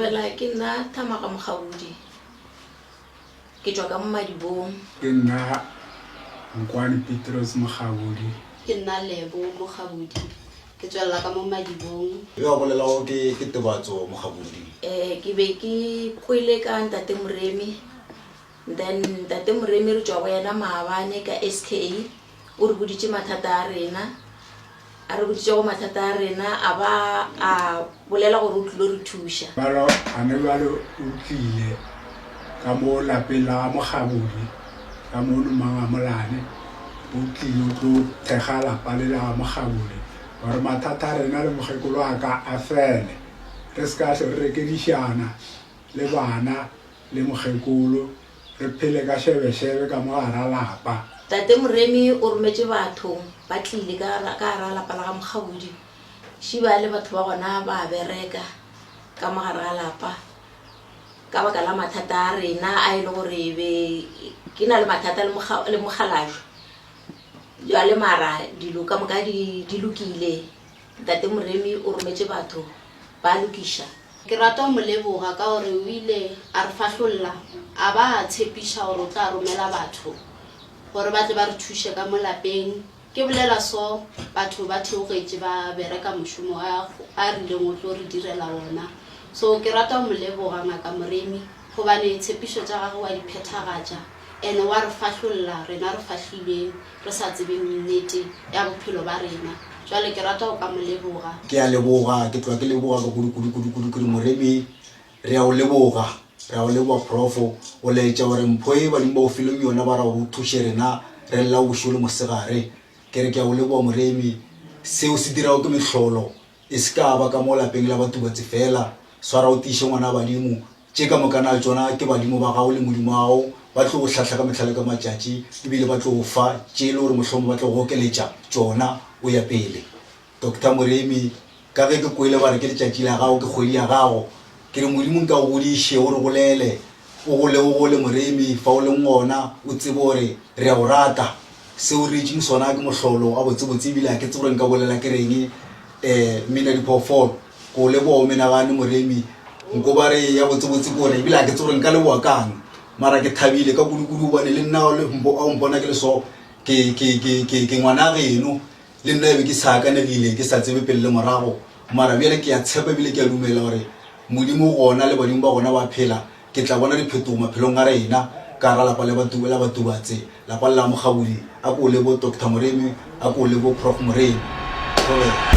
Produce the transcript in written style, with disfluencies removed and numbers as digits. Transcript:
Thobela ke nna Thamaga Mokgabudi. Ke tšwa ka mo Madibong. Ke nna Nkwane Petros Mokgabudi. Ke nna Lebo Mokgabudi. Ke tswelela ka mo Madibong. Yo a bolelago ke ke Tebatso Mokgabudi. Eh, ke be ke kwele ka Ntate Moremi. Then Ntate Moremi re tšwa go yena maabane ka SK. O re boditše mathata a rena. A re boditšego mathata a rena a ba a bolela gore o tlilo re thuša. Bjalo gane bjalo o tlile ka mo lapeng la ga Mokgabodi ka mono Mangamolane, o tlile o tlo thekga lapa le la ga Mokgabodi gore mathata a rena le mokgekolo wa ka a fele, re se ka hlwe re rekedišana le bana le mokgekolo. Re phele ka šebešebe ka mo gara lapa. Tate Moremi o rometše batho ba tlile ka ka gara lapa la ga Mokgabudi. Šiba le batho ba gona ba a bereka ka mo gare ga lapa ka baka la mathata a rena a e le gore be ke na le mathata le le mokgalajwe. Bjale mara dilo ka moka di di lokile. Ntate Moremi o rometše batho ba lokiša. Ke rata go mo leboga ka gore o ile a re fahlolla a ba a tshepiša gore o tla romela batho gore ba tle ba re thuše ka mo lapeng. Ke bolela so, batho ba theogetše ba bereka mošomo a a rileng o tlo re direla wona. So ke rata go mo leboga Ngaka Moremi gobane tshepišo tša gagwe wa di phethagatša ene wa re fahlolla rena re fahlilweng. re sa tsebeng nnete ya bophelo ba rena. Jwale ke rata go ka mo leboga. Ke a leboga, ke tloga ke leboga ka kudu kudu kudu kudu kudu Moremi. Re a o leboga, re a o leboga Profo. O laetša gore mpho e badimo ba o fileng yona ba ra gore o thuše rena re lla bošego le mosegare. Ke re ke a o leboga Moremi. Seo se dirago ke mehlolo. E se ka ba ka mo lapeng la Batubatse fela. Swara o tiiše ngwana badimo. Tše ka moka na tšona ke badimo ba gago le Modimo wa gago, ba tlo go hlahla ka mehla le ka matšatši, e bile ba tlo go fa tše e le gore mohlomongwe ba tlo go okeletša tšona o ya pele. Doctor Moremi, Ka ge ke kwele ba re ke letšatši la gago, ke kgwedi ya gago, ke re Modimo nka go godiše, o re golele, o gole o gole Moremi, fa o leng gona o tsebe gore re a go rata. Se o re etšeng sona ke mohlolo gabotsebotse, e bile ga ke tsebe gore nka bolela ke reng. Um Mmina Diphoofolo. Ko leboga o menagane Moremi. Nko ba re ya botsebotse ke gore ebile ga ke tsebe gore nka leboga kang. Mara ke thabile ka kudu-kudu gobane le nna a o mpona ke le so ke, ke, ke, ke, ke ngwana geno. Le nna ebe ke sa akanegile ke sa tsebe pele le morago. Mara bjale ke a tshepa ebile ke a dumela gore Modimo o gona le badimo ba gona ba phela. Ke tla bona diphetogo maphelong a rena ka gara lapa le la Batubatse, lapa le la Mokgabudi. A ko lebo Doctor Moremi, a ko lebo Prof Moremi. Thobela.